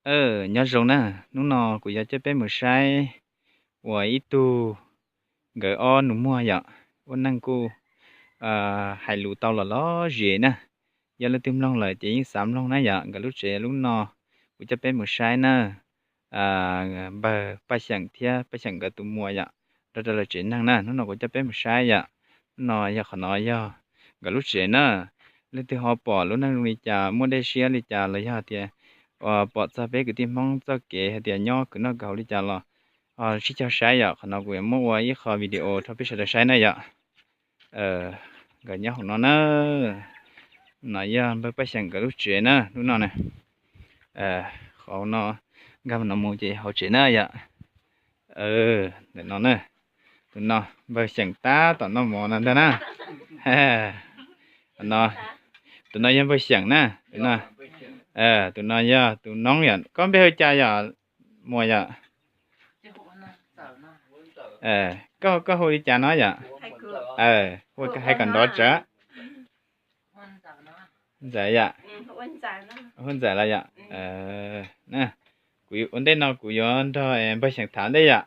Nyob zoo na, hnub no kuv yuav coj peb mus saib uas ib tug nkawd ob nus muag yom, ua neej kuj hais lus tau los lom zem na. Yog leej twg mloog lawm ces yeej xav mloog na yom. Nkawd lub tsev lub no kuv coj peb mus saib na. Npawg Paj Xyeem thiab Paj Xyeem nkawd tus muam yom, nrog rau lawv tsev neeg na. Hnub no kuv coj peb mus saib yom. Hnub no yog qhov no yog nkawd lub tsev na. Leej twg ho pom lub neej zoo li cas, muaj dej siab li cas los yog tias uas pom txog peb kwv tij Hmoob txoj kev hais tias nyob khwv noj khwv haus li cas los sib cog saib yom. Qhov no kuv yuav muab ua ib qho video rau peb sawv daws saib na yom. Nkawd nyob hauv no na. No yog npawg Paj Xyeem nkawd lub tsev na, lub no na. Qhov no, nkag no mus ces hauv tsev na yom. Ntawm no na, tus no npawg Xyeem tab tom noj mov no ntag na. Tus no yog npawg Xyeem na. Tus no yog tus noob yom. Koj npe hu cas yom, muam yom? Koj hu li cas no yom? Hais kom nrov tsawv. Ntxawm yom. Hu Ntxawm los yom. Kuv ua ntej no kuv yuav nrog npawg Xyeem tham ntej yom.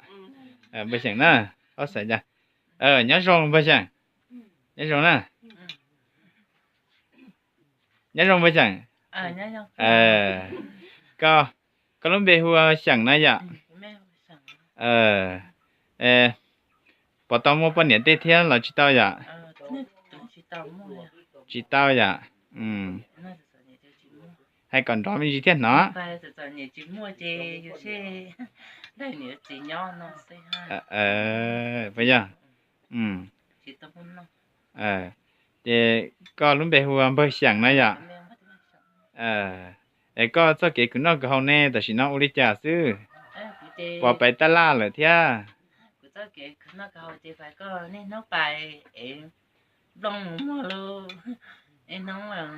Npawg Xyeem na, ob xav cas. Nyob zoo npawg Xyeem. Nyob zoo na. Nyob zoo npawg Xyeem. Koj, koj lub npe hu ua Xyeem na yom? Puas tau muaj poj niam tej thiab los tsis tau yom? Tsis tau yom. Hais kom nrov me ntsis thiaj hnov. Puas yog? Ces koj lub npe hu ua npawg Xyeem na yom? Es koj txoj kev khwv noj khwv haus ne tam sim no ua li cas xwb? Puas pais tab laj lawm thiab?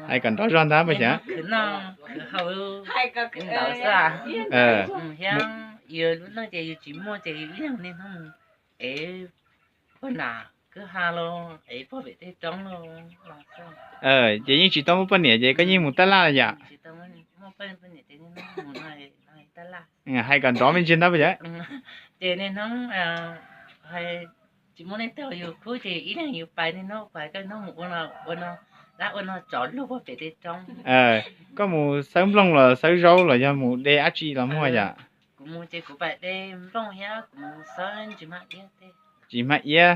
Hais kom nrov zog ntag npawg Xyeem. Ces yeej tsis tau muaj poj niam ces koj yeej mus tab laj yom? Hais kom nrov me ntsis ntag npawg Xyeem. Ces niaj hnub tsis muaj neeg taug yus khub ces ib leeg yus pais, niaj hnub pais, koj hnub mus ua no ua no, dab ua no tsov luag puag pem tej roob. Koj mus xawb nplooj los xawb zaub los yog mus de dab tsi los muag yom? Kuv mus ces kuv pais de nplooj thiab kuv mus xawb ntsis maj iab tej. Ntsis maj iab.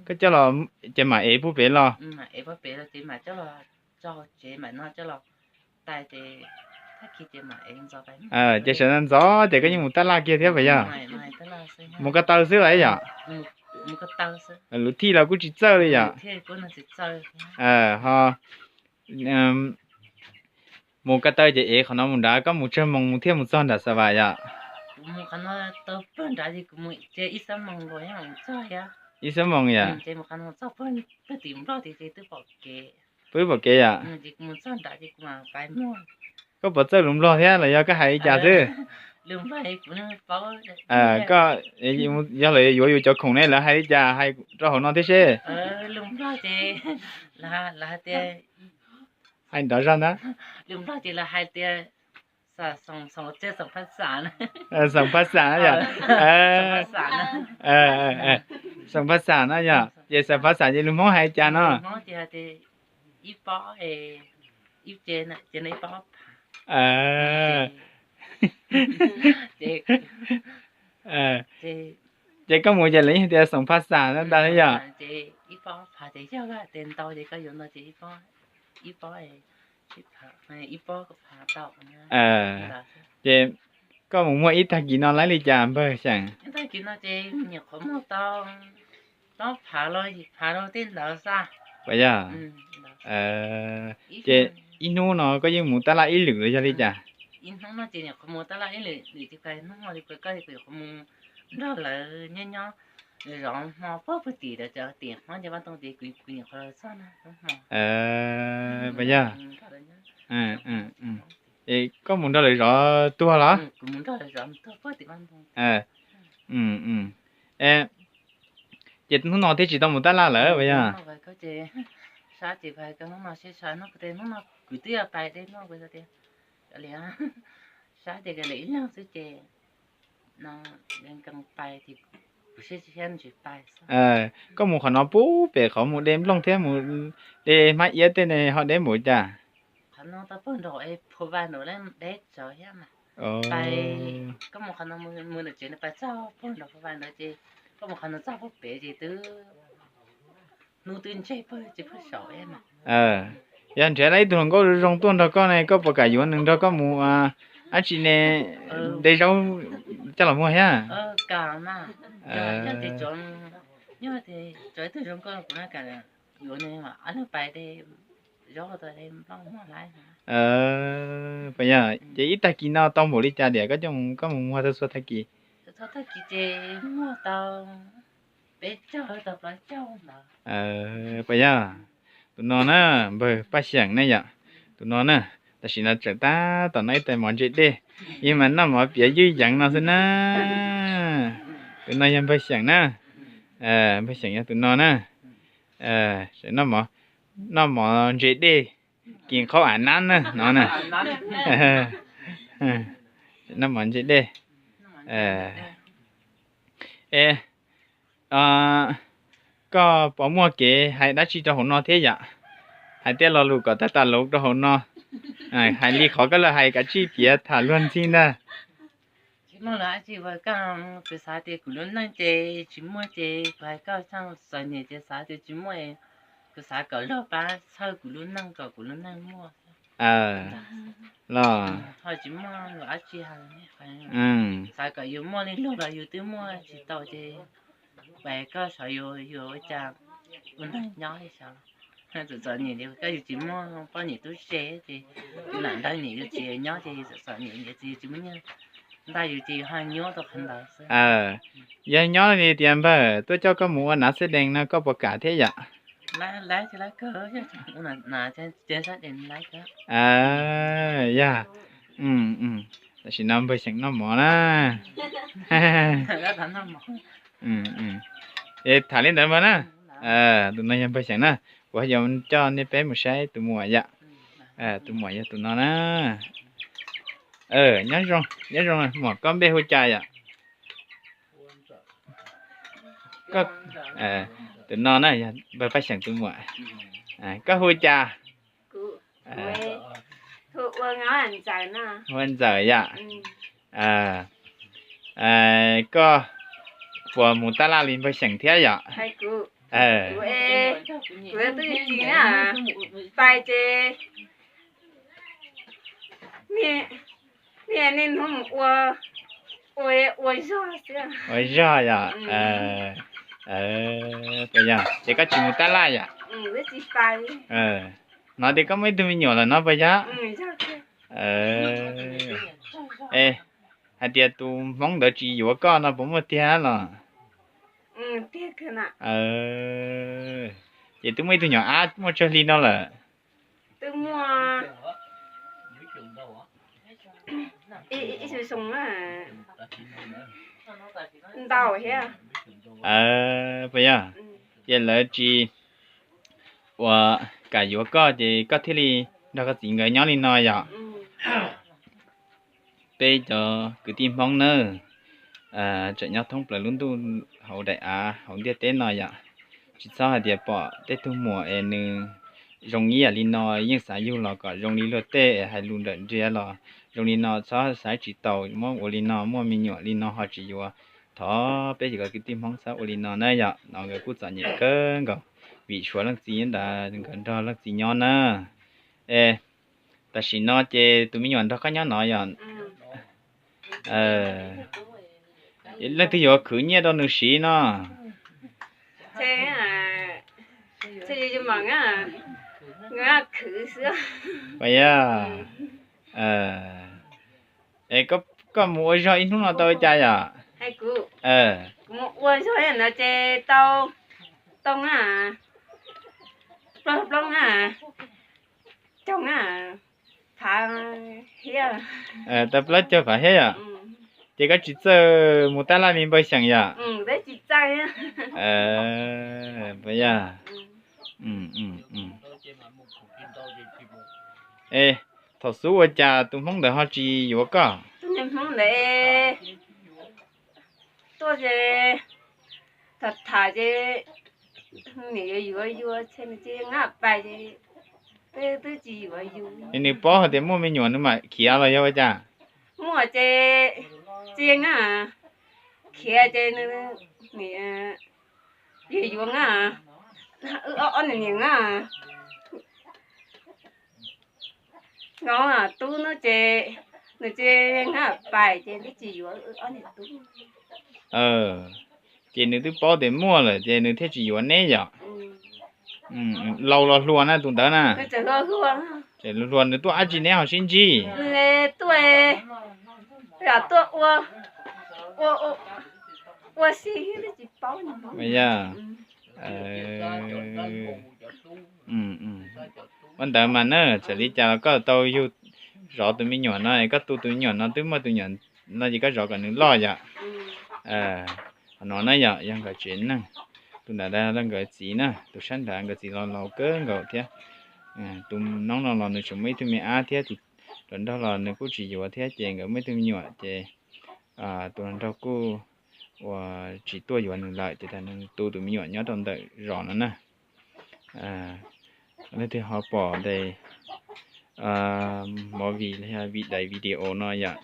Koj coj los ces mam ev puag pem los? Mam ev puag pem los ces mam coj los tso hauv tsev mam no coj los tais ces, ces sawv ntxov ces koj yeej mus tab laj kiag thiab puas yog? Mus ko taw xwb los yom? Lub thij los kuj tsis txawj li yom? Ho mus ko taw ces ev qhov no mus nrad, koj mus tsawg moos mus thiaj mus txog nram Xa Vam yom? Ib xuab moos yom? Twb pom kev yom? Koj puas txawj lus Nplog thiab los yog koj hais li cas xwb? Koj, yog lawv yuav yus cov khoom ne lawv hais li cas, hais rau hauv no thiab seb. Hais nrov zog ntag. Xoom Phaj Xam yom? Xoom Phaj Xam no yom, ces Xoom Phaj Xam ces lus Hmoob hais li cas no? Ces koj mus ces lawv yeej tias Xoom Phaj Xam ntag yom? Ces koj mus muag ib tag kis no laib li cas npawg Xyeem? Puas yog? Ces ib hnub no koj yeej mus tab laj ib lwm los yog li cas? Puas yog? Es koj mus nrog lawv zov tuag los? Ces hnub no thiaj tsis tau mus tab laj lawm puas yog? Saib tias lawv ib leeg xwb ces no, pais, kuv siab tsis siab tsis pais xwb. Koj mus qhov no pub pem qhov mus de nplooj thiab mus de hmab iab tej ne ho deb npaum cas? Qhov no tau pog nrog phu va nrog deb tsawv thiab mas. Pais, koj mus qhov no mus ntawm tsev no pais txog pog nrog phu va ntawd ces koj mus qhov no txog pog pem ces twb hnub twb ntseg pog tsis pog saum mas. Yog nrhiav tau ib tug hluas nkauj zoo tuaj nrog koj ne, koj puas kam yuav nws nrog koj mus dab tsi ne, de zaub coj los muag thiab? Yog tias, yog tias cov ib tug zoo nkauj kuv na kam yuav nws ob leeg pais de zaub de nplooj muag lawm. Puas yog? Ces ib tag kis no tau npaum li cas tias koj coj, koj mus muag tau txhua tag kis? Txhua tag kis ces muag tau peb caug tau plaub caug ntawd. Puas yog? Tus no na, npawg Paj Xyeem ne yom. Tus no na, tam sim no tseem tab tom noj ib tais mov ntse dej, yeej mas noj mov piav ywj yeev no xwb na. Tus no yog npawg Xyeem na. Npawg Xyeem yog tus no na. Noj mov, noj mov ntse dej, kis qhaub av nab na no na. Noj mov ntse dej. Es, koj puas muaj kev hais dab tsi rau hauv no thiab yom? Hais tej lo lus kom tag tas lus rau hauv no. Hais li qhov koj los hais kav tsij piav tham luag ntxhi ntag. Tsis muaj los dab tsi, kuv xav tias kuv lub neej ces tsis muaj ces kuv hais koj txom nyem ces xav tias tsis muaj, kuv xav kom luag pab txhawb kuv lub neej kom kuv lub neej muaj los ho tsis muaj los dab tsi. Xav kom yus muaj li luag los yus twb muaj tsis tau ces pais koj saib yus yuav ua cas ua neeg nyob li sav. Txom txom nyem li koj yus tsis muaj poj niam tub se ces lam nrog niam yus txiv nyob ces txom txom nyem li txiv yus tsis muaj nyiaj ntaj yus ces ho nyuaj tau qhov ntawd xwb. Yog nyob li tias npawg tuaj coj koj mus ua nav xeb dees no koj puas kam thiab yom? Yog, tam sim no npawg Xyeem noj mov na. Es tham li ntawd mas na. Tus no yog npawg Xyeem na. Kuv yuav coj nej peb mus saib tus muam yom. Tus muam yog tus no na. Nyob zoo, nyob zoo muam, koj npe hu cas yom? Tus no na yog npawg Paj Xyeem tus muam. Koj hu cas? Hu ua Ntxawm yom. Koj puas mus tab laj li npawg Xyeem thiab yom? Kuv, kuv twb tsis na, pais ces niaj niaj hnub mus ua, ua, ua zog xwb. Ua zog yom? Ces koj tsis mus tab laj yom? Hnov tias koj muaj ib tug me nyuam lawm no puas yog? Es hais tias tus hmoob ntawd tsis yuav koj no puas muaj tiag los? Ces twb muaj ib tug nyuam ab muaj tsawg hli no lawm? Twb muaj ib xyoo ntau thiab. Puas yog? Ces lawv tsis ua kam yuav koj ces koj thiaj li nrog koj txiv nkawd nyob li no yom? Peb cov kwv tij Hmoob nawb, tseem nyob thoob plaws lub ntuj hauv daim av hauv ntiaj teb no yom. Tsis txhob hais tias pom tej tug muam es nws zoo ib yam li no yeej xav yug los kom zoo li luag tej es hais lus nrawm nriav los zoo li no, txhob xav tsis tau, muab ua li no, muaj me nyuam li no ho tsis yuav. Thov peb cov kwv tij Hmoob txhob ua li no na yom, no nkawd kuj txom nyem kawg nkaus vim tshuav leej txiv nyob ntawd nkawd nrog leej txiv nyob na. Es tam sim no ces tus me nyuam nrog koj nyob no yom? Leej twg yuav khwv nyiaj rau nws siv no? Puas yog? Es koj mus ua zog ib hnub no tau li cas yom? Kuv mus ua zog no ces tau, tau na, plaub, plaub na, caug na, phav hiab. Tau plaub caug phav hiab yom? Ces koj tsis txawj mus tab laj li npawg Xyeem yom? Puas yog? Es thaum xub ua cas tus hmoob ntawd ho tsis yuav koj? Hnub ntawd tuaj ces tham tham ces nws yuav yuav yus ces nws cia li nqa pais ces peb twb tsis yuav yus. Nws paub hais tias muaj me nyuam nws mam khiav los yog ua cas? Muaj ces cia li nqa khiav ces nws yuav yuav nqa, wb ob niam nqa, nqa tub no ces nws cia li nqa pais ces twb tsis yuav wb ob niam tub. Ces nws twb paub tias muaj lawm ces nws thiaj tsis yuav neb yom? Laus los hluas na tus ntawd na? Ces hluas nws tuaj dab tsi neb ho sib ntsib? Tuaj, tuaj ua si, yog ua ntawd mas na, txawm li cas los koj tau yug zov tus me nyuam no, koj tu tus me nyuam no twb muaj tus me nyuam no ces koj zov kom nws loj yom. Qhov no na yog, yog nkawd tsev neeg. Tus ntawd nkawd txiv na, tus sab nrad nkawd txiv los laus kawg nkaus thiab. Tus noob no los nws tseem muaj ib tug me ab thiab, tus hluas nraug los nws kuj tsis yuav thiab ces nkawd muaj ib tug me nyuam ces tus hluas nraug kuj ua tsis tuaj yuav nws lawm ces tag nws tu tus me nyuam nyob rau ntawm zos no na. Leej twg ho pom daim movie los yog daim video no yom,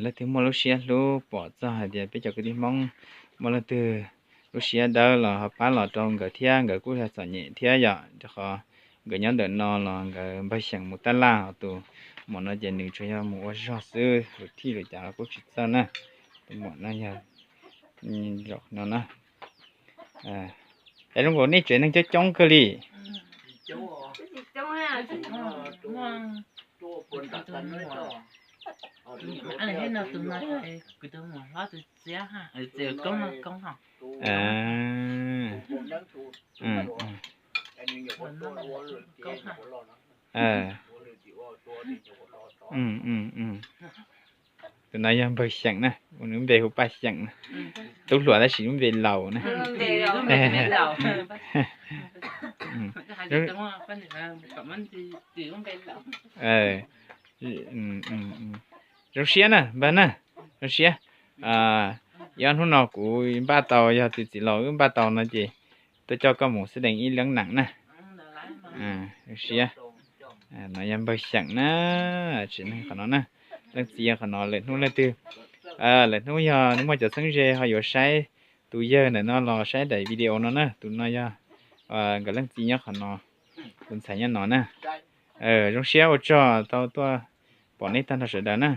leej twg muaj lub siab hlub pom txog hais tias peb cov kwv tij Hmoob muaj leej twg lub siab dawb los ho pab los rau nkawd thiab, nkawd kuj yog txom nyem thiab yom, rau qhov nkawd nyob ntawm no los nkawd npawg xyeem mus tab laj, ho tus muam no ces nws tsuas yog mus ua zog xwb, lwm thij lwm cas los kuj tsis txawj na. Tus muam no yog zaum no na. Es zoo nkaus nej tsev neeg coob coob kawg li. Tus no yog npawg Xyeem na, nws lub npe hu Paj Xyeem na. Tub hluas tab sis lub npe laus na. Zoo siab na npawg na, zoo siab. Ib ob hnub no kuv npaj tau, yog tus txiv laus wb npaj tau no ces tuaj coj koj mus xib dees ib leeb nees na. Zoo siab. No yog npawg Xyeem na, tsev neeg qhov no na. Leej txiv qhov no, lwm hnub leej twg, lwm hnub yog nws muaj cov txheeb ze ho yuav saib tus yawg ntawm no los saib daim video no na. Tus no yog nkawd leej txiv nyob qhov no, tus ntxhais nyob no na. Zoo siab ua tsaug tau tuaj pom nej tag nrho sawv daws na.